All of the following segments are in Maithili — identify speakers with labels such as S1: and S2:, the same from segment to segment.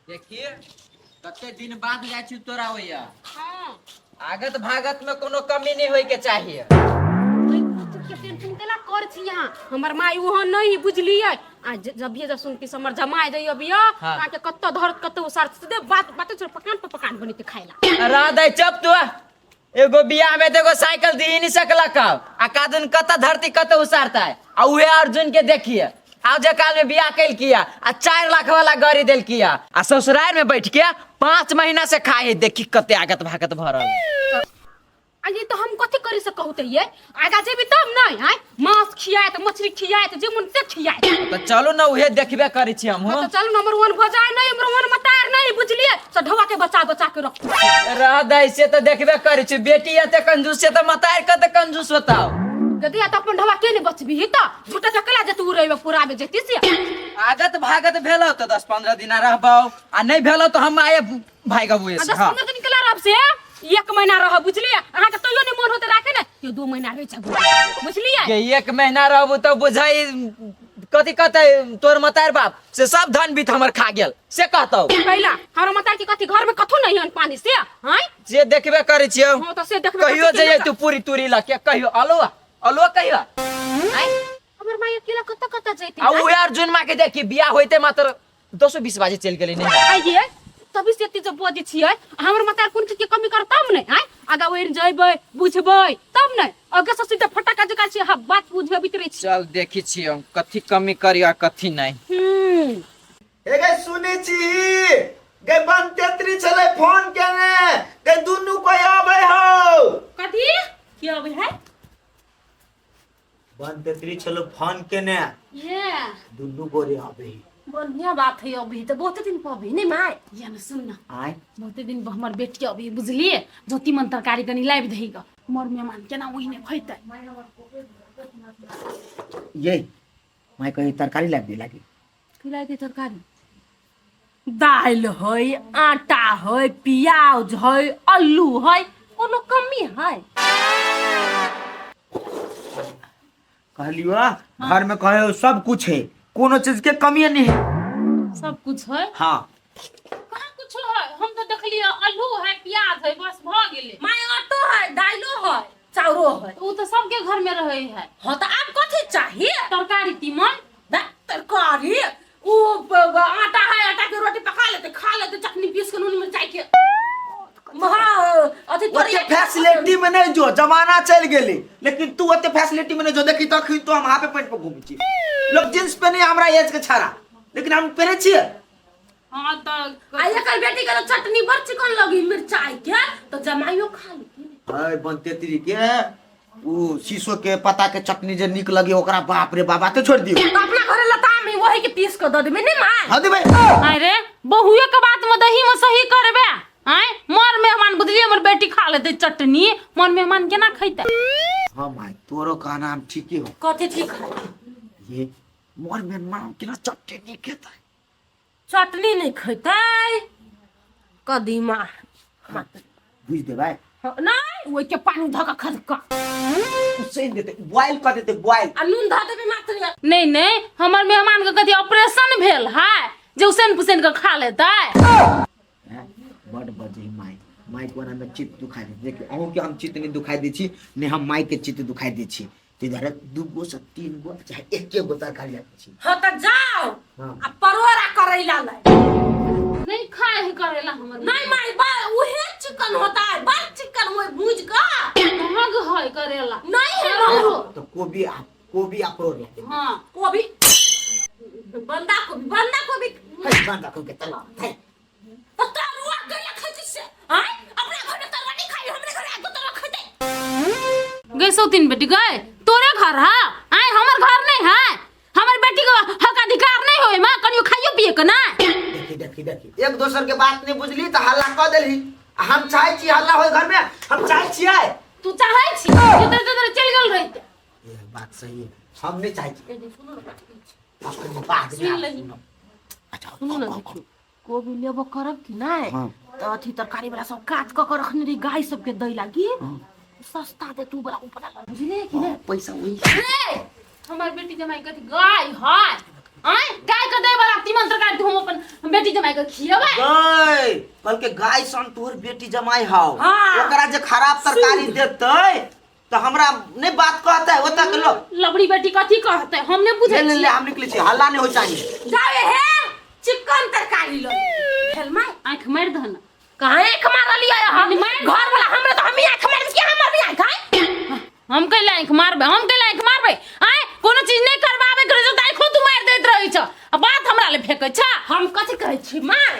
S1: देखिए कते दिन बाद जाइ छी तोरा होइया।
S2: हाँ।
S1: आगत भागत में कोनो कमी नहीं होय के चाहिए।
S2: के टेंशन केला कर छी यहाँ हमर माई वहाँ नहीं बुझलिए आ जब भी जब सुन के हमर जमाई दे अभी
S1: हाँ।
S2: के कत्तो धर कत्तो उसार सीधे बात बात छोड़ पकान पर पकान बनी के खाइला।
S1: राधे चुप तू, एगो बियाह में तो एगो साइकिल दी नहीं सकलक आ कादन कत धरती कत उसारता है। आ उहे अर्जुन के देखिए आज जे काल में बियाह कैल किया आ 4 लाख वाला गाड़ी देल किया आ ससुराल में बैठ के 5 महीना से खाए है, देखी कते आगत भागत भरल।
S2: आ ये तो हम कथी करी से कहू ते ये आगा जेबी तब नहीं आय मांस खियाए त मछली खियाए त जे मन से खियाए।
S1: तो चलू ना उहे देखबे करै छी हम।
S2: हाँ, तो चलू नंबर 1 भऽ जाए नहीं नंबर 1 मतार नहीं बुझलिए सढवा के बचा बचा के रख।
S1: रह दै से तो देखबे करै छी, बेटी एते कंजूस से तो मतार कते कंजूस बताओ।
S2: यदि त अपन ढवा के नहीं बचबी त झूठा चकला जे तू रहिबे पूरा में जेती से।
S1: आगत भागत भेलो तो 10-15 दिन रहबौ आ नहीं भेलो तो हम आए भाई गबुए से।
S2: 10 15 दिन केला रहब से 1 महीना रह बुझलिए, अहाँ के तैयो नहीं मन होते राखे ने यो 2 महीना रह छै बुझलिए।
S1: के 1 महीना रहबू तो बुझाई कथी कहते तोर मतार बाप से सब धन बीत हमर खा गेल से कहतौ।
S2: कैला हमरा मतार के कथी घर में कथो नहीं हन पानी से हैं
S1: जे देखबे करै छियौ।
S2: हां तो से देखबे
S1: कहियो जे तू पूरी तूरी ल के कहियो अलुआ अलुआ कहियो
S2: आय हमर माई अकेला कत कत जैती।
S1: आ उहे अर्जुन मां के देखी बियाह होइते मात्र 220 बाजे चल गेलै नहीं।
S2: आइए तभी से एते जब बजै छियै हमर मतार कोन चीज के कमी करतम नै आय आगा ओइन जइबै बुझबै तब नै आगे से सीधा फटाका जका छी हां बात बुझबै बितरै छी।
S1: चल देखी छी हम कथी कमी करी आ कथी नहीं।
S3: हे गे सुनै छी गे बनतेत्री छलै फोन केने गे दुनू कोई आबै हौ।
S2: कथी के आबै है?
S3: बनतेत्री छलै फोन केने
S2: ये
S3: दुनू गोरे आबै है।
S2: बढ़िया बात है अभी तो बहुत दिन पर अभी नहीं माय या न सुन ना
S3: आय
S2: बहुते दिन पर हमर बेटी अभी बुझलिए ज्योति मन तरकारी कनी लाबि दही ग मोर मेहमान केना ओहिने खैतै।
S3: ये my कहीं तरकारी लाबि दे लागी।
S2: की लाबि दे तरकारी? दालि है आटा है प्याज है आलू है कोनो कमी है?
S3: कहलियो घर में कहे सब कुछ है कोनो चीज के कमी नहीं है।
S2: सब कुछ है?
S3: हाँ।
S2: कहाँ कुछ है? हम तो देखलिए आलू है प्याज है बस भ गेलै।
S4: My auto है दाइलो है चाउरो है।
S2: उ तो सबके घर में रहे है।
S4: हाँ तो आप कथी चाहिए?
S2: तरकारी तीमन।
S4: तरकारी उ आटा है आटा के रोटी पका लेते खा लेते चटनी पीस के नून मिरचाई के। महा अथी
S3: ओते
S4: तोरिया
S3: फैसिलिटी में नहीं जो जमाना चल गेली लेकिन तू ओते फैसिलिटी में नहीं जो देखी तखन तो हम हाफे पैंट पर घूमै छी। लोग जींस पहने हमरा एज के छाड़ा लेकिन हम पहने छियै।
S2: हाँ तो
S4: आ एकर बेटी के तो चटनी बड़ चिकन लगी मिरचाई के तो जमाइयो खा लेती।
S3: है बनतेत्री के उ शीशो के पत्ता के चटनी जे निक लगे ओकरा बाप रे बाबा तो छोड़ दियो।
S4: तो अपना घरे लता में वही के पीस के the देबे नहीं माय।
S3: हां देबे।
S2: अरे बहुए के बात में दही में सही करबे आय मोर मेहमान बुझलिए मोर बेटी खा लेते चटनी मोर मेहमान केना खैते?
S3: हां my तोरो कहना हम ठीके हो।
S4: कथी ठीक है?
S3: ये मोर मेहमान केना चटनी नहीं खेतै?
S4: चटनी नहीं खेतै कदीमा
S3: बुझ देबै?
S4: हाँ, नहीं ओइ के पानी धऽ के खदका
S3: उसैन देते बॉयल कर देते बॉयल
S4: आ नून धऽ देबै मात्र।
S2: नहीं नहीं हमर मेहमान के कथी ऑपरेशन भेल है जे उसन पुसन के खा लेतै?
S3: हैं, बड बजे my my कोना में चित्त दुखाइ दे देखियो अहूँ के हम चित्त नहीं दुखाइ दै छी ने हम my के चित्त दुखाइ दै छी। ते दुआरे 2 गो से 3 गो चाहे 1 गो तरकारी लाबै छी।
S4: हाँ त जाओ
S3: हाँ।
S4: आ परोड़ा करैला लै।
S2: नहीं खाए है करेला हमर।
S4: नहीं माय बा उहे चिकन होता है बड़ चिकन होय भूज का।
S2: महग है करेला।
S4: नहीं है महग।
S3: तो कोबी आ कोबी आ परोड़ ला।
S2: हाँ।
S4: कोबी बंदा कोबी बंदा कोबी।
S3: है बंदा कोबी के तलवा है।
S4: तो तरुआ के खाइ छी से आय अपना घर में तरुआ नहीं खाइ हमरे घर आके तरुआ खैते।
S2: गई सौतीन बेटी गए तोरे घर है आय हमर घर नहीं है हमर बेटी के हक अधिकार नहीं होय मां कनियो खाइयो पिए के ना।
S3: देखी देखी देखी एक दोसर के बात नहीं बुझली त हल्ला क देली। हम चाहे छी हल्ला होय घर में हम चाहे छियै।
S2: तू चाहे छी जतरे जतरे चल गेल रहिते।
S3: ये बात सही है हम नहीं चाहे छी।
S2: ए सुनो ना, बात
S3: अखन बाद में
S2: सुन
S3: आप
S2: लही।
S3: सुनब। अच्छा,
S4: सुनू ना,
S3: कहू,
S4: देखियौ, कोबी लेबो करब कि नहि?
S3: हाँ।
S4: तऽ अथी तरकारी वाला सब काट कऽ के रखने रही गाय सबके दै लागी। सस्ता दे तू बड़ा ऊपर वाला, बुझलियै कि नहि?
S3: पैसा वही।
S2: रे, हमर बेटी जमाई कथी गाय है? आँय, गाय के दै वाला तीमन तरकारी हम अपन बेटी जमाई के खियबै।
S3: गई कल के गाय सन तोहर बेटी जमाई हाउ।
S4: हाँ।
S3: ओकरा जे खराब तरकारी देतै तो हमरा नहीं बात कहतै ओतऽ के लोग।
S2: लबड़ी बेटी कथी कहतै हम नहीं बुझै
S3: ले ले ले
S2: छियै।
S3: हम निकलै छी, हल्ला नहीं हो चाहिए।
S4: जावे हे चिकन तरकारी लो भेल माय।
S2: आँख मारि दहन।
S4: कहाँ आँख मारलियै हम? घर वाला हमरा तऽ हमही आँख मारि छियै, हमर भी आँख आँय?
S2: हम कैला आँख मारबै, हम कैला आँख मारबै? आँय कोनो चीज नहि करबाबै के रहै छौ तऽ आँखो तू मारि दैत रहै छ आ बात हमरा ले फेकै छ।
S4: हम कथी कहै छी माय,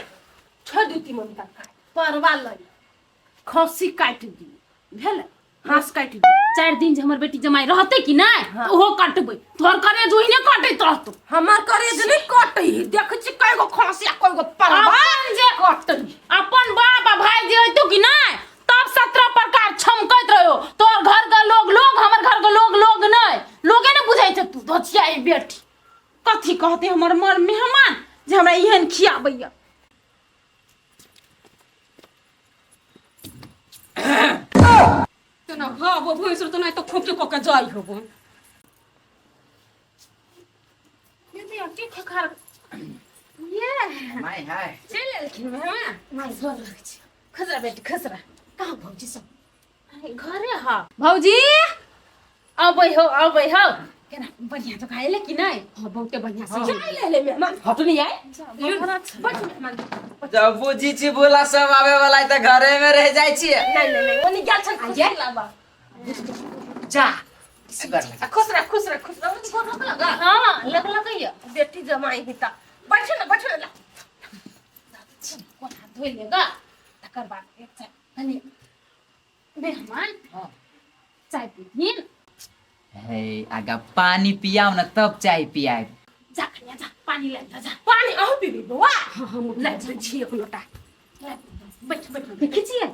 S4: छोड़ि दियौ तीमन तरकारी, परवा लइ
S2: खस्सी काटि दियौ भेल, घास काटि दियौ। 4 दिन जे हमर बेटी जमाई रहतै कि नहि
S4: हाँ।
S2: तऽ ओहो कटबै, तोहर करेज ओहिने कटैत रहतौ।
S4: हमर करेज नहि कटै, देखै छी कएगो खस्सी आ कएगो परवा
S2: अपन जे
S4: कटै।
S2: अपन बाप आ भाई जे अयतौ कि नहि तब 17 प्रकार छमकैत रहो। तोहर घर के लोग लोग, हमर घर के लोग लोग नहि, लोगे ने बुझै छै तू धोचिया ई बेटी कथी कहतै हमर मर मेहमान जे हमरा एहन खियाबैया।
S4: तेना घाव भैंस तो नहीं तो खोके कऽ के जाइ होबो।
S2: ये भैया के खखार ये
S1: माय हाय
S2: चलि एलखिन मेहमान।
S4: माय गोर लगै छी।
S2: खसरा बेटी खसरा।
S4: कहाँ भौजी सब?
S2: अरे, घरे हा भौजी, अबै हो अबै हो। केना बढ़िया जकाँ एलै कि नहि?
S4: हाँ बहुते बढ़िया से चलि एलै मेहमान। हटू नहीं आए। बैठ मेहमान।
S1: जब बुझी छी बोला सब आवे वाला है तऽ घरे में रह जाइ छियै।
S4: नहीं नहीं नहीं ओनी गेल छल खुश लाबा।
S1: जा
S4: आ खुश रह खुश रह खुश रह। गोर लग लगा।
S2: हाँ लग लगैया।
S4: बेटी जमाई ही ता। बैठ ना बैठ ना।
S2: गोर हाथ धोइ लेगा तकर बाद एक चाय कनि मेहमान
S1: हाँ।
S2: चाय पीथिन।
S1: हे आगा पानी पियाओ ना तब चाय पियाब।
S2: जा कनिया जा पानी लाबि दऽ जा।
S4: पानी अहूँ पीबी बौआ?
S2: हाँ हम
S4: लाबि दै छी एक लोटा।
S2: बैठ बैठ।
S4: देखै छियै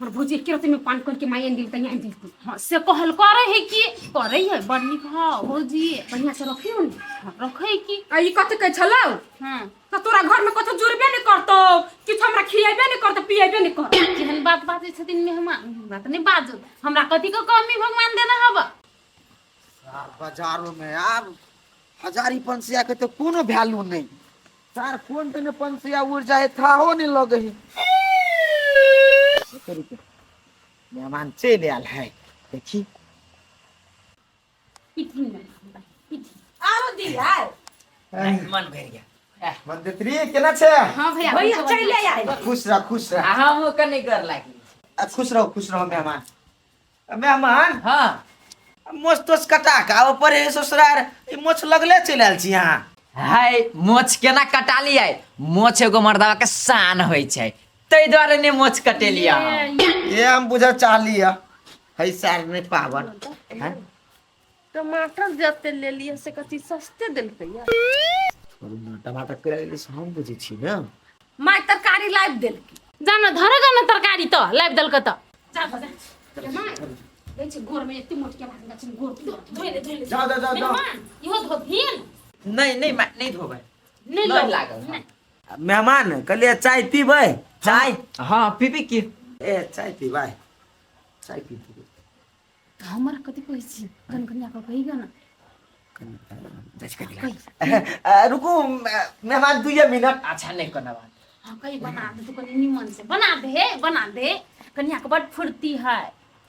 S4: हमर भौजी एके राति में पान करके माय आनि देलकै, आनि देलकै।
S2: हाँ से कहल करे है कि करे है बड़ नीक। हाँ भौजी
S4: बढ़िया से रखियो ने।
S2: हाँ, रखै की।
S4: आ ई कथी कहै छलौ?
S2: हाँ
S4: तऽ तोरा घर में कथो जुड़बे नहि करतौ, किछु हमरा खिएबे नहि करतौ, पिएबे नहि करतौ।
S2: केहन बात बाजै छथिन मेहमान, एहन बात नहि बाजू। हमरा कथी के कमी भगवान देने हब?
S3: सार बाजारो में आब हजारी पंसिया के तो कोनो वैल्यू नहीं। सार कोन तने पंसिया उड़ जाए थाहो नहीं लगे है। मेहमान चलि आयल है देखी।
S2: पीथिन मेहमान पीथिन।
S4: आरो दिया
S1: मन भरि गेल।
S3: मंत्री केना छै?
S2: हाँ भैया
S4: भैया चलि आयल।
S3: खुश रह खुश रह।
S1: आ हमहूँ कनि गर लागि।
S3: आ, खुश रहो खुश रहो मेहमान। मेहमान
S1: हाँ
S3: मोछ तोछ कटा के आबऽ पड़े है ससुरार, ई मोछ लगले चलि आयल छी अहाँ।
S1: हाय मोछ केना कटा लियै? मोछ एगो मर्दावा के शान होइ छै, ताहि दुआरे नहि मोछ कटेलियै हम।
S3: ये हम बुझऽ चाहली है है सार नहि पावन। हैं?
S4: टमाटर जते लेलियै से कथी सस्ते देलकै या?
S3: छोड़ू ना, टमाटर केला लेली से हम बुझै छी ने।
S4: माय तरकारी लाबि देलकै।
S2: जान धर गन तरकारी तऽ लाबि देलकै तऽ। जा जा माय दै छै गोर में एते मोट के लागल छै गोर धोइ ले धोइ ले।
S3: जाओ जाओ जाओ जाओ।
S2: मेहमान इहो धोथिन?
S1: नहीं नहीं माय नहीं धोबै।
S2: नहीं
S1: नहीं लागल।
S2: नहीं।
S3: मेहमान कहलियै चाय पीबै? चाय?
S1: हाँ पीबी की।
S3: ए चाय पीबै, चाय पीबै।
S2: हमरा कथी कहै छी कनकनिया कऽ कही ग न।
S3: रुकू मेहमान 2 मिनट।
S1: अच्छा नहीं कोनो बात।
S2: हाँ कही बना दे तू कनी निमन से बना दे हे बना दे, कनिया के बड़ फुर्ती है।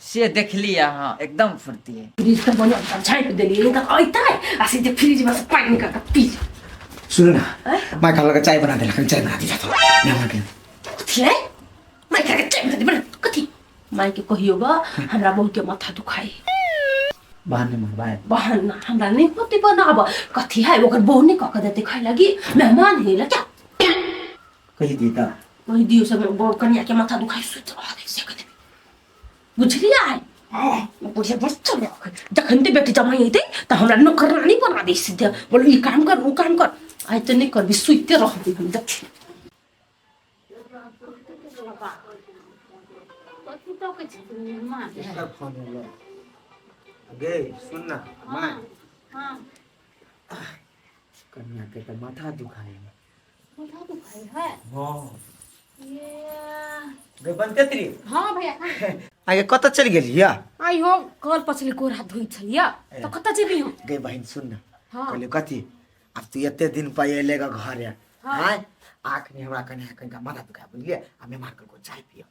S1: से देखली हाँ एकदम फुर्ती है।
S4: फ्रिज तऽ बढ़िया से झाँपि देलियै तऽ अयतै आ सीधे फ्रिज में से पानि निकालि कऽ पी।
S3: सुनू ना माय कहलक चाय बना देलक, चाय बना दी जातो मेहमान के।
S4: कथी रे माय कहलक चाय बना दे, बना कथी? माय के कहियो ग हमरा बहू के माथा दुखाई।
S3: बहाने मरबाए।
S4: बहाना हमरा नहीं होते बनाब। कथी है ओकर बहू नहीं कह के देते खाए लगी, मेहमान है ला क्या?
S3: कहि दी त।
S4: कहि दियो सब बहू कनिया के माथा दुखाई सुति रह दे से कथी। बुझलियै? बुढ़िया बड़ चलक। जखन ते बेटी जमाई अयतै त हमरा नौकरानी बना दे सीधे, बोल ई काम कर ऊ काम कर। आइ त नहीं करबी सुइते रहबी हम देखी।
S2: कथी तकै छथिन मेहमान?
S3: केकर फोन एलो? गे सुन ना माय।
S2: हाँ
S3: कनिया के त माथा दुखाए।
S2: माथा दुखाए है?
S3: हाँ।
S2: ये
S3: गे बनतेत्री।
S2: हाँ भैया।
S3: आगे कत चलि गेलियै?
S4: आई हो कल पछली गोर हाथ धोइ छलियै त कत जेबी हम?
S3: गे बहिन सुन ना।
S4: हाँ।
S3: कहलियै कथी आब तू एते दिन पर एले ग घर। हाँ आखनी हमरा कने कनिका माथा दुखा बुझलियै आ मेहमान कहलको चाय पिय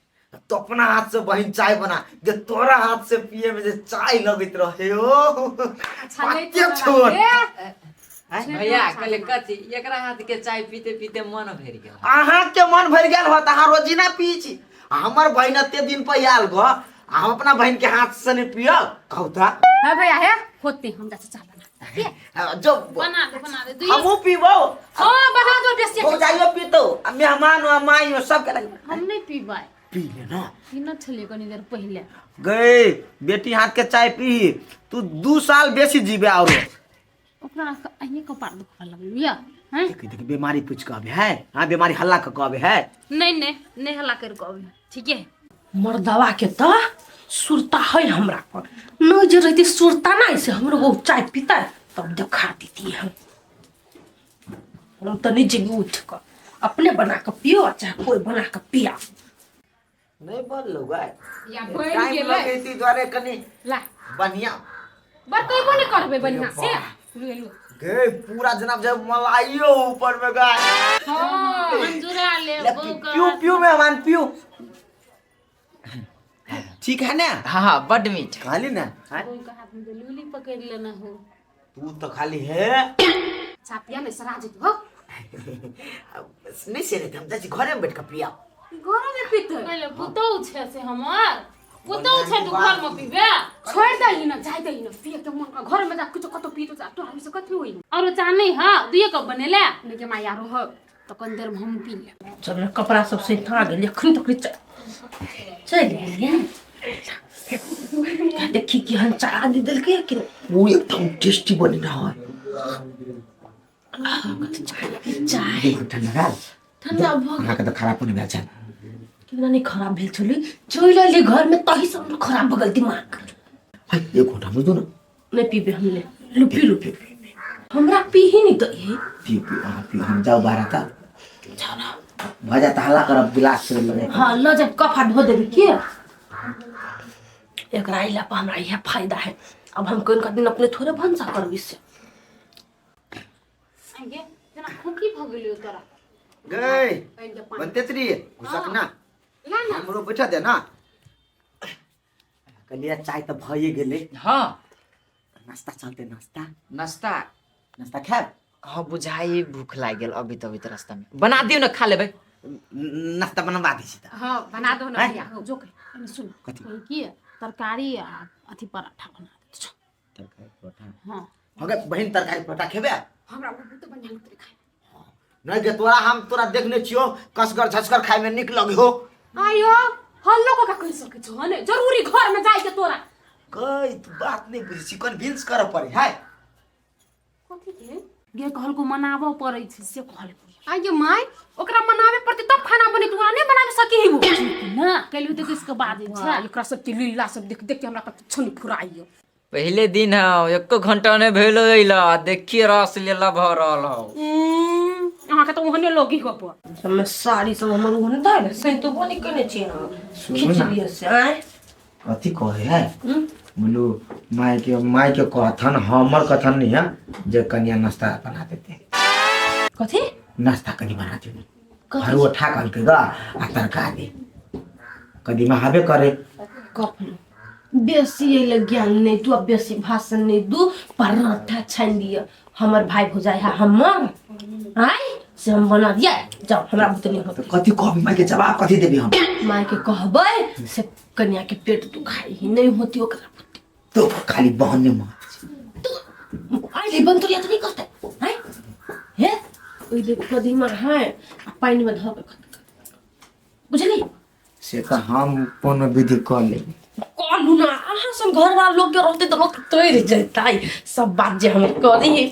S3: तो अपना हाथ से बहिन चाय बना जे तोरा हाथ से पिए में जे चाय लगैत रहे ओ
S5: अच्छा नहीं
S3: बाते छोड़
S1: भैया कहले कथी एकरा हाथ के चाय पीते पीते मन भरि गेल।
S3: अहाँ के मन भरि गेल होत, अहाँ रोजीना पी छी। हमर बहिन एते दिन पर आयल गो, आ हम अपना बहिन के हाथ से नहीं पियब कहू त।
S5: हाँ भैया हे होते हम जा चाय बना।
S3: जो
S2: बना दे बना दे दुइयो।
S3: हमहू पीबो।
S5: हाँ बना दो बेसी।
S3: भौजाइयो पीतो आ मेहमान हो माई हो सब के लगे।
S2: हम नहीं पीबै।
S3: पी ले ना।
S2: पीना छलियै कनी देर पहिले।
S3: गए बेटी हाथ के चाय पी तू 2 साल बेसी जीबे आरो।
S2: ओकरा अहीं कपार दुखा लगल या हैं?
S3: देख देख बीमारी पूछ के आबे है। हां बीमारी हल्ला के कहबे है।
S2: नहीं नहीं नहीं हल्ला कर के आबे ठीक है।
S4: मर्दवा के त सुरता है हमरा पर नहीं जे रहती सुरता नहीं से हमरो वो चाय पीता तब देखा देती हम। हम तो नहीं जेबी उठ के अपने बना के पियो चाहे कोई बना के पिया।
S3: नहीं बोल लो गाय
S5: या बन
S3: टाइम
S5: गेलै।
S3: लगैती द्वारे कनी
S5: ला
S3: बढ़िया
S5: बतैबो नहीं करबे बढ़िया से लू लू
S3: गे पूरा जनाब जब मलाइयो ऊपर में गाय।
S5: हां
S2: मंजूरा ले
S3: ले,
S2: बहू का
S3: पियो पियो मेहमान पियो ठीक है ना?
S1: हाँ हाँ बड मीठ।
S3: खाली ना? हाँ?
S2: बहू का हाथ में तो लूली पकड़ लेना हो।
S3: तू तो खाली है।
S5: चापिया में सरा जेत हो।
S3: नहीं से रे हम जाची घरे में बैठ के पिया।
S5: घर में पीते
S2: पहिले पुतौ छै से हमर पुतौ छै तू घर में पीबे।
S5: छोड़ दही ना जाय दही ना पिए के मन घर में जा कुछ कतो पीतो जा तो हम से कथि होई।
S2: औरो चाह नहीं हा दुइये कप बनेले
S5: नहीं के माय यारो हो तो कन देर में हम पी ले।
S4: चल ना कपड़ा सब से था गेल अखन तक चल गेलियै। देखी कि हम चाह दे देलकै कि
S3: वो एकदम टेस्टी बनी ना है।
S4: चाय
S3: ठंडा भेल
S4: ठंडा भ
S3: अहाँके तऽ खराब नहि भेल छल।
S4: केना नहीं खराब भेल छलै चलि अयली घर में तही सब खराब भ गेल दिमाग।
S3: है एक घंटा बुझू ना
S4: नहीं पीबे हमने लू पी लू पी हमरा पी ही नहीं तो ये
S3: पी पी अहाँ पी हम जाउ बाहर त
S4: जाओ ना
S3: भऽ जात हल्ला करब गिलास से लगे।
S4: हाँ ल जब कफ हाथ धो देबी के एकरा अइला पर हमरा इएह फायदा है। अब हम कोन दिन अपने थोड़े भनसा करबी से
S2: आगे जना खोकी भ गेलियो तोरा
S3: गई बनतेत्री घुसक ना हमरो बैठा दे ना। कहलिए चाय तऽ भइए गेलै।
S1: हाँ
S3: नाश्ता चलते नाश्ता
S1: नाश्ता
S3: नाश्ता खायब।
S1: हाँ बुझाई भूख लागि गेल अभी तभी त रास्ता में बना दियौ ना खा लेबै।
S3: नाश्ता बनवा दै छी त।
S5: हाँ बना दो ना भैया जो के एने सुन
S3: कथी?
S2: कही की तरकारी आ अथी पराठा बना दे।
S3: तरकारी परोठा?
S2: हाँ
S3: हो गे बहिन तरकारी परोठा खेबे?
S5: हमरा बहुत बढ़िया लगतै खाय।
S3: नहीं गे तोरा हम तोरा देखने छियो कसगर झसगर खाय में निक लगे हो।
S5: आयो हल्लो को का कहि सकै छौ ने जरूरी घर में जाय के तोरा।
S3: गई तू बात नहीं बुझै छी कन्विंस करऽ पड़े है।
S5: कथी के
S2: गे कहलको मनाबऽ पड़ै छै से कहलको।
S5: आइयो my ओकरा मनाबे पड़तै तब खाना बने तू नहीं बनाबे सकी ही वो
S2: ना कहलियो तऽ किसके बाजै छै।
S5: एकरा सब के लीला सब देख देख के हमरा पर किछो नहीं फुराइयो।
S1: पहले दिन हौ एको घंटा नहीं भेल अइला देखिए रस लेला भऽ रहल हौ।
S5: अहाँ के तऽ ओहने लोगी हो पर
S4: सब साड़ी सब हमर ओहने दाय से तो बोनी कने छी हम खींच लिय से आय
S3: कथी कहे है बोलू माय के कहथन हमर कथन नहीं है जे कनिया नाश्ता बना देते।
S4: कथी
S3: नाश्ता कनी बना दे परोठा कहलकै ग आ तरकारी कदीमा हबे करे।
S4: कखनो बेसी अइले ज्ञान नहीं दू बेसी भाषण नहीं दू परोठा छानि दिअ हमर भाई भौजाई है हमर आय से हम बना दिया जाओ हमरा बुते नहीं होतै।
S3: तो कथी कहबी माय के जवाब कथी देबी हम?
S4: माय के कहबै से कन्या के पेट दुखाई ही नहीं होती ओकरा बुते।
S3: तो खाली बहने मार
S4: तो आइले बंतुरिया तो नहीं कहते आय हे ओइ देख कदीमा है आ पानि में धऽ के बुझली
S3: से तऽ हम कोनो विधि कऽ लेब।
S4: कहलू ना अहाँ सब घर वाला लोग के रहते तऽ लोग तोड़ि जैतै सब बात जे हम करी।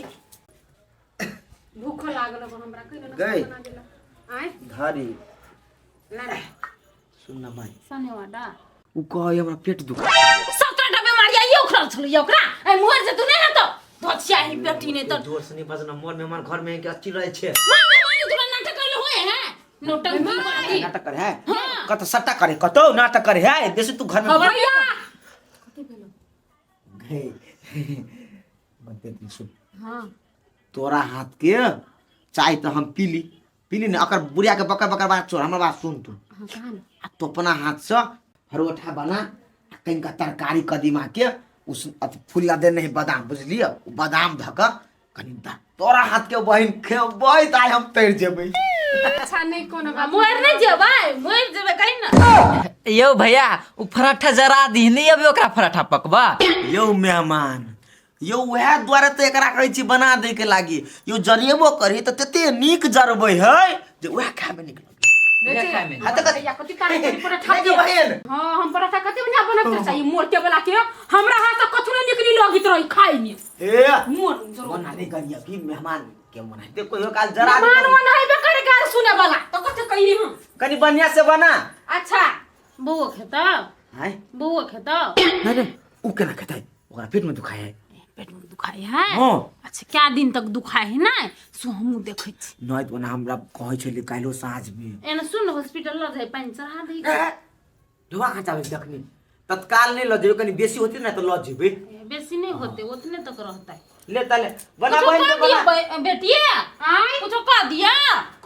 S5: भूख लागल अब हमरा कहियो ना
S3: गई।
S5: बना देला आय
S3: धरी
S5: ला ना
S3: सुन ना माई
S2: सनेवाडा
S3: उ कहै हमरा पेट दुखा
S2: 17 टा बीमारी आइयो उखड़ल छलै ओकरा ए मोर जे तू नहीं हतो धचिया ही बेटी ने तो
S3: जोर से नहीं बजना मोर मेहमान घर में के अच्छी रहे छे।
S2: मां मेहमान तोरा नाटक करले होए है नौटंकी वाली
S3: नाटक करे है कत सट्टा करे कतो नाटक करे है देसे तू घर में
S2: भैया
S3: गई बनते दिन सुन।
S5: हां
S3: तोरा हाथ के चाय तो हम पीली। पीली ने अकर बुढ़िया के बकर बकर बात छोड़, हमर बात सुन तू।
S5: हाँ कहा ना।
S3: आ तो अपना हाथ से परोठा बना आ कनिका तरकारी कदीमा के उस अथी फुल्ला देने है बादाम, बुझलिए? उ बादाम धऽ कऽ कनि तोरा हाथ के बहिन खेबै तऽ आइ हम तैर जेबै।
S5: अच्छा नहीं कोनो बात।
S2: मरि नहीं जेबै, मरि जेबै कहीं ना।
S1: यौ भैया उ पराठा जरा दी नहीं अभी ओकरा पराठा पकबा।
S3: यौ मेहमान यौ वएह दुआरे तऽ एकरा कहै छी बना दै के लागी। यौ जरेबो करी तऽ तते नीक जरबै है जे वएह खायमे नीक लगै।
S5: देखी
S3: हाँ तऽ
S5: भैया कथी तारीफ करी पराठा
S3: नहीं
S5: के।
S3: बहिन।
S5: हाँ हम पराठा कते बढ़िया बनत रहे, मोर के वाला के हमरा हाथ से कथु नहीं निकली लगैत रही खाइ में।
S3: ए
S5: मोर जरूर
S3: मना नहीं करिया कि मेहमान के मना दे कोई काल जरा दे।
S5: मेहमान मन है बेकार गार सुने वाला तो कथि कही हम।
S3: कनी बढ़िया से बना।
S5: अच्छा
S2: बौआ खेता?
S3: हैं?
S2: बौआ खेता?
S3: नहीं नहीं उ केना खेतै, ओकरा पेट में दुखाय है।
S2: पेट में दुखाय है?
S3: हाँ।
S2: अच्छा क्या दिन तक दुखाय है ना सो हमहूँ देखै छी।
S3: नहीं तो ओना हमरा कहै छलै काल्हिो साँझ में।
S2: एना सुन हॉस्पिटल लऽ जाय पानि चढ़ा दै।
S3: ढोआ कहाँ जाबै देखनी तत्काल नहीं लऽ जेबै, कनी बेसी होतै ना तऽ लऽ जेबै।
S2: बेसी नहीं होते उतने तक रहता।
S3: ले तले बना
S2: कुछो
S3: बहिन
S2: कह
S3: के बना।
S2: दिया बेटिया,
S5: आय
S2: कुछो कह दिया।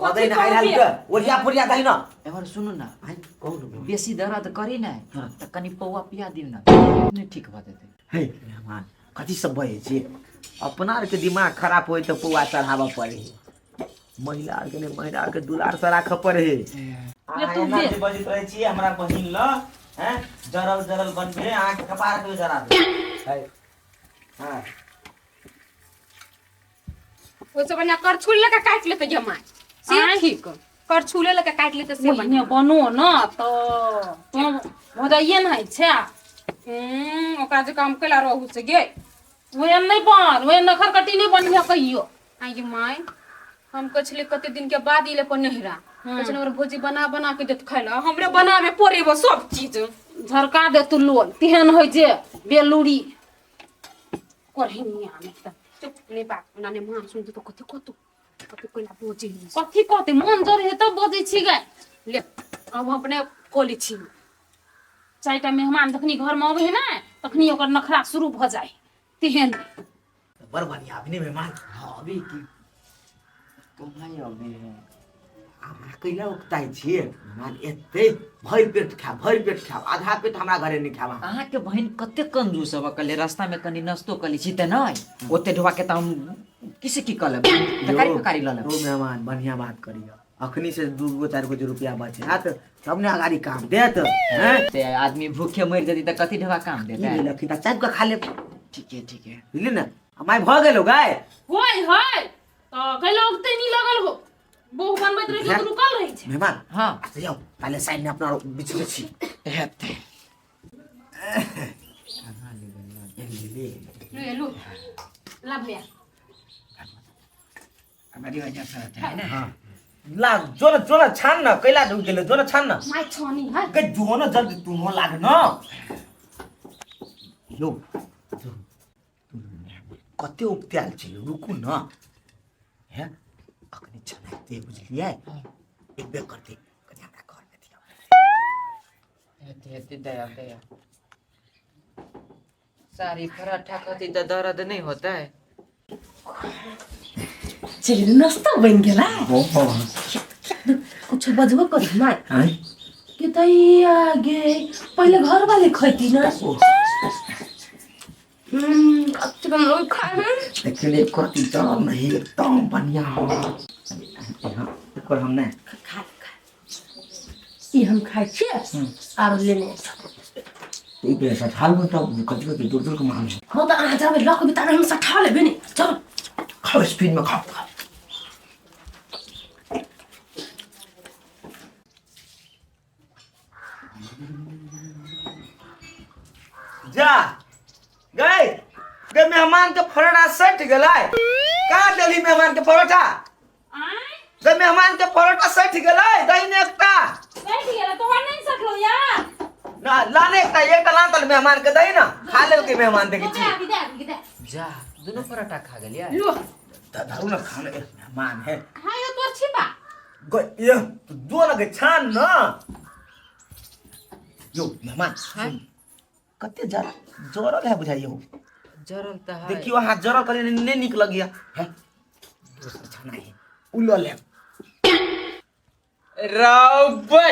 S3: कह दे ना हाल हाल के ओरिया फोरिया दही ना।
S1: एमहर सुनू ना।
S3: आय कहू ना।
S1: बेसी दर्द करी ना
S3: हाँ।
S1: तऽ कनि पौआ पिया दियौ ना नहि ठीक भऽ जेतै।
S3: हे मेहमान कथी सब बजै छी, अपना आरके दिमाग खराब होय तऽ पौआ चढ़ाबऽ पड़े है, महिला आरके नहि, महिला आरके दुलार से राखऽ पड़े है।
S2: ले तू
S3: एना
S2: दे।
S3: जे बजैत रहै छी हमरा बहिन ल, हैं जरल जरल बनबे अहाँके कपार के जरा दे। है हाँ
S5: ओइसे बढ़िया करछुल लेके काटि लेते जमा से
S2: आँय?
S5: ठीक, करछुले लेके काटि लेते से
S2: ओहिने
S5: बढ़िया।
S2: बनो ना तो तो हो जाइए ना छै।
S5: ओकरा जे काम कैला रहू से गे।
S2: ओहन नहीं बन, ओहन नखर कटी नहीं बनिहे कहियो।
S5: आइ गे माय हम कहै छलियै कते दिन के बाद इले पर नहिरा, कहै छलै हमर भौजी बना बना के देत खाइ लए, हमरे बनाबे पड़ेबो सब चीज।
S2: झरका दे तू लोल तेहन होइ जे बेलूरी करहिनिया में त।
S5: चुप नहीं बात ओना नहीं मान सुन तो कथी कहतौ, कथी कोइला बोजी
S2: कथी कहतै, मन जरे हे तब बजै छी गे।
S5: ले अब हम अपने कोली छी।
S2: चारिटा मेहमान जखनी घर में अबै है ना तखनी ओकर नखरा शुरू भऽ जाइ तेहन।
S3: बड़ बढ़िया अभी मेहमान।
S1: हाँ अभी की कमाई अभी है।
S3: अहाँ कैला उकताइ छियै मेहमान, एते भरि पेट खायब, भरि पेट खायब, आधा पेट हमरा घरे नहि खायब अहाँ।
S1: अहाँके बहिन कते कंजूस अब कले रास्ता में कनी नाश्तो कली छी तऽ नहि ओते ढोआ के तऽ हम किसे की कऽ लेब, तरकारी फकारी लऽ लेब।
S3: ओ मेहमान बढ़िया बात करियो, अखनी से 2 गो 4 गो जे रुपया बचे हैत तब ने अगाड़ी काम देत। हैं
S1: ते आदमी भूखे मरि जेतै तऽ कथी ढोआ काम
S3: की
S1: देतै।
S3: भेल अखनी तऽ चापि कऽ खा लेब।
S1: ठीक है ठीक है
S3: बुझली ने। आ माय भऽ गेलो गाय?
S2: होय होय तऽ कैला उगते नहीं लगल हो, बहु बनबैत रहै छै तऽ रुकल रहै छै।
S3: मेहमान
S1: हाँ
S3: अच्छा जाओ पहले साइड में अपना बिछले छी
S1: हेतै।
S5: ले लू ला भैया।
S3: ला जो न जो न छान न कैला ढुक गेलो, जो न छान न।
S5: My छनी है।
S3: के जो न जल्दी तू हो लाग न। यो कते उपत्याल छै, रुकू न। हैं अखनी छनाइते बुझलियै, एबे करते कनि हमरा घर में दियौ।
S1: हेतै हेतै दया दया सारी पराठा खाती तऽ दर्द नहीं होता है।
S4: चलिए नाश्ता बन गेला। कुछ बजबो करी ना के तैया गे, पहले घर वाले खैती ना।
S5: अब तो हम लोग खाए हैं।
S3: लेकिन एक करती तो नहीं एकदम बढ़िया हो। एकर हम नहीं
S4: खा खा ई हम खाइ छियै आर लेने
S3: ई पे सठाल में तो कथी कथी दूर दूर के मांग है।
S4: हाँ तो अहाँ जाबे लऽ के बितारे हम सठा लेबै ने। चल
S3: खाओ स्पीड में खाओ खाओ। जा गए गए मेहमान के परोठा सट गेलै। कहाँ देली मेहमान के परोठा? गए मेहमान के परोठा सट गेलै, दही ने एकटा।
S2: सटि गेलै तोहर नहीं सटलो यार।
S3: ना लाने एकटा, एकटा लान तल मेहमान के दही ना खा लेलकै मेहमान। देखै छी
S2: दे दे दे
S1: जा दुनू परोठा खा गेलियै।
S5: लो
S3: धरू ना खाना मेहमान है।
S5: हाँ यो तोर छिपा
S3: गए ये तू दो लगे छान ना। यो मेहमान कते जरा जरल है बुझाइयो।
S1: जरल तऽ है।
S3: देखियो हाथ जरल करे ने नीक लगिया है। दोसर छाना है उ ल लेब।
S1: रौबै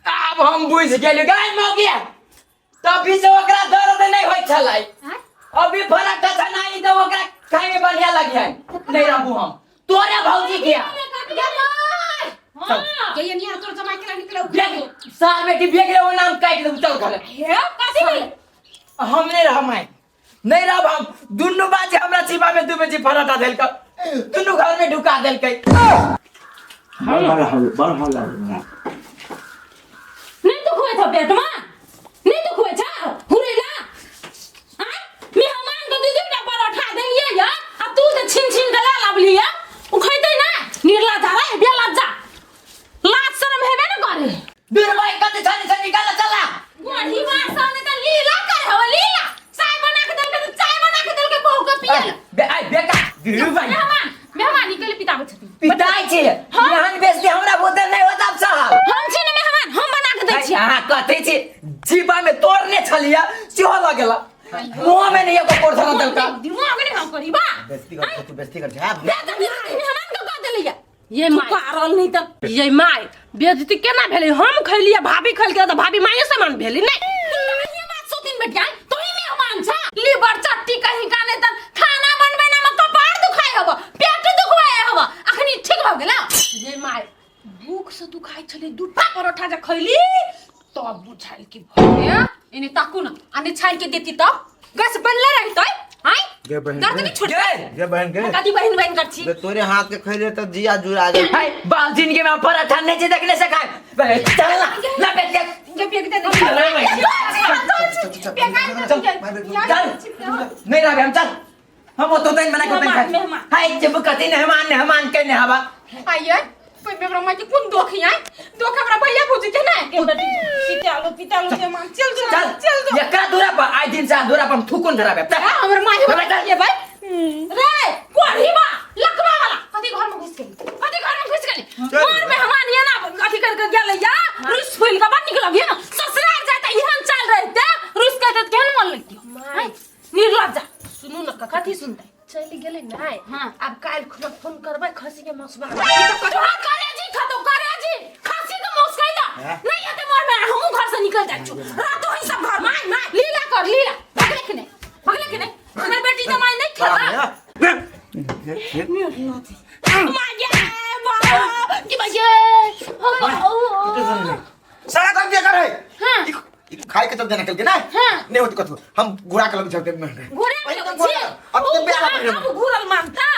S1: आब हम बुझि गेलियै गाय मौगिया तभी से ओकरा दर्द नहीं होइ छलै अभी फरक छनाई तऽ ओकरा खाय में बढ़िया लगी है नहीं रहबू हम तोरे भौजी के
S2: हाँ
S5: ये नियर तोर जमाई के निकले
S1: बेग सार बेटी बेग रे ओ नाम काटि देबू चल घर
S2: हे कथी भेलै
S1: हम नहीं रहब माय नहीं रहब हम दुनू बाजी हमरा छिपा में दू बेजी फराटा देलक दुनू घर में ढुका देलकै
S2: नहीं दुख हुए था पेट में नहीं दुख हुए था हुरेला आय मेहमान के दू दूटा परोठा देलियै या आ तू तऽ छीन छीन के लए लाबली या ओ खैतै ना निर्ला जा रे बेला जा लाज शरम हेबे ने करे
S1: दूर भाई कते छनी छनी निकाल चला
S2: गोढ़ी मार सामने तऽ लीला कर हव लीला चाय बना के देलकै तऽ चाय बना के देलकै बहू के पियल
S1: बे आइ बेका दूर भाई
S2: मेहमान मेहमान निकल पिताबै छथिन
S1: पिताई छी एहन बेसी हमरा बोतल नहीं होता साहब
S2: हम छी ने मेहमान हम बना के दै छी
S1: अहाँ कथी छी जीवा में तोड़ने छलिया सेहो लगेला मुँह में नहीं एगो कोरधना देलका
S2: दिमाग नहीं हम करी बा
S3: बेइज्जती कर छे तू बेइज्जती कर छे हां
S2: बेइज्जती मेहमान के कह देलिया
S4: ये माय नहीं तऽ ये माय बेइज्जती केना भेलै हम खैलियै भाभी खैलकै तऽ भाभी माये समान भेलै नहि
S2: ये बात सोतिन बेटिया तू ही मेहमान छा लीवर चट्टी कहीं का नहीं त खाना बनबे ना में कपार दुखाय हब पेट दुखवाय हब अखनी ठीक भ गेला
S4: ये माय भूख से दुखाइ छलै दूटा परोठा जे खैली तब बुझाइल कि
S5: ए एने ताकू ना आने छान के देती तब गैस बनले रहतै आय
S6: गे बहन
S5: दर्द
S6: गे।
S5: नहीं छूटतै
S1: गे
S6: गे बहन गे
S2: कथी बहिन बहिन कर छी
S6: बे तोरे हाथ के खैले त जिया जुड़ा गेल
S1: हाय बाल जिनके में पराठा नहीं छी देखने से खाए चल ना ना बेच के
S5: गे पेक दे
S1: चल चल नहीं रह हम चल हम तो तैन बना के तैन खाए हाय जब कथी मेहमान मेहमान के ने हवा
S5: आइए कोई मेरा माई के कोन दोख है दोख हमरा भैया भौजी के ना
S2: पितालो पितालो मेहमान चल जो
S1: चल
S2: चल जो
S1: एकरा दूरा पर आइ दिन से दूरा पर हम थूकुन धराबे चल
S5: हां हमर माई
S1: चल
S5: ये भाई
S2: रे कोढ़ी बा लकवा वाला कथी घर में घुस गेली कथी घर में घुस गेली मोर मेहमान ये ना अथी कर के गेलै या रुस फूल के बड़ निक लगिए ना ससुराल जाय त एहन चाल रहते रुस के त केहन मन लगतियो
S4: माय
S2: निर्लज्ज
S4: सुनू न कथी
S2: कथी सुनतै
S4: चलि गेलै नाय
S2: हाँ।
S4: आब काल्हि खुना फोन करबै खसी के मांस बना
S2: तोरा करेजी खतो करेजी खांसी के मौस खैला नहीं हेतै मोर में हमहू घर से निकल जाइ छु रातो ही सब घर माय माय लीला कर लीला भगले के नहीं भगले के नहीं हमर बेटी जमाई नहीं खेला माय गे बाबा कि माय गे
S3: सारा काम के कर है
S2: हां
S3: ई खाए के तब देना कल के ना
S2: हाँ।
S3: नहीं होत कथु हम घुरा के लग चलते में
S2: घुरे में
S3: एकदम
S2: लगै
S3: घुरा
S2: छी
S3: अब तो बेला पर
S2: अब घुरल मानता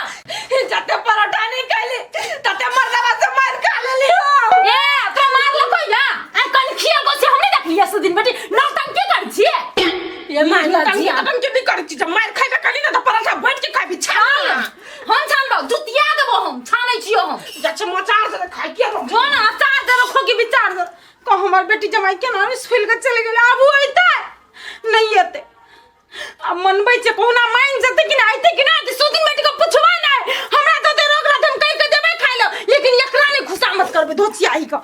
S2: जते परोठा नहीं खैली तते मर्दवा से मार खा लेली हो ए तो मार लको या आ कनखिया को से हमने देख लिया से दिन बेटी नौटंकी कर छिए
S4: ये माय
S2: लज्जिया।
S4: नौटंकी नहीं करै छी जब मार खैबे कली ना तऽ परोठा बैठ के खाबी छान
S2: हम छानबौ जुतिया देबो हम छानै छियो हम
S4: जा छै मचार से खाइ के रहो
S2: जो ना अचार दे रखो कि विचार दे
S5: कह हमर बेटी जमाई केना रुस फूल के चलि गेलै आब ओ अयतै नहि एतै आब मनबै छै कहुना मानि जेतै कि नहि अयतै कि नहि अयतै सुदिन बेटी के पुछबै नहि हमरा तऽ ओते रोक रात हम कहि के देबै खाइ लए लेकिन एकरा नहि खुशामद करबै धोचियाही के।